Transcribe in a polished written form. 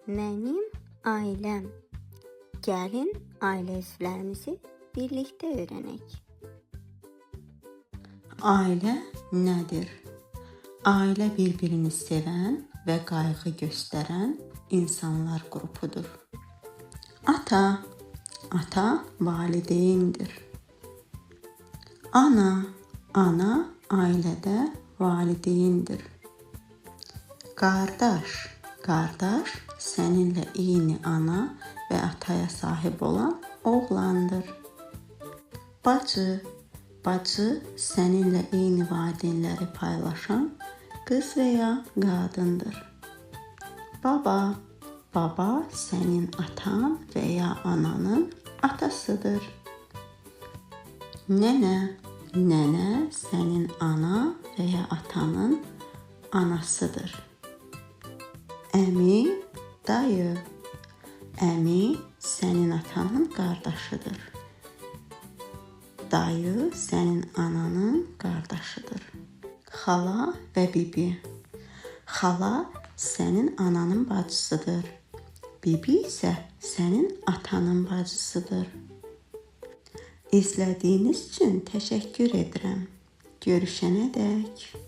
Mənim ailəm. Gəlin ailə üzvlərimizi birlikdə öyrənək. Ailə nədir? Ailə bir-birini sevən və qayğı göstərən insanlar qrupudur. Ata, ata valideyndir. Ana, ana ailədə valideyndir. Qardaş, qardaş səninlə eyni ana və ataya sahib olan oğlandır. Bacı, bacı səninlə eyni valideynləri paylaşan qız və ya qadındır. Baba, baba sənin atan və ya ananın atasıdır. Nənə, nənə sənin ana və ya atanın anasıdır. Əmi, dayı. Əmi sənin atanın qardaşıdır. Dayı sənin ananın qardaşıdır. Xala və bibi. Xala sənin ananın bacısıdır. Bibi isə sənin atanın bacısıdır. İzlədiyiniz üçün təşəkkür edirəm. Görüşənədək.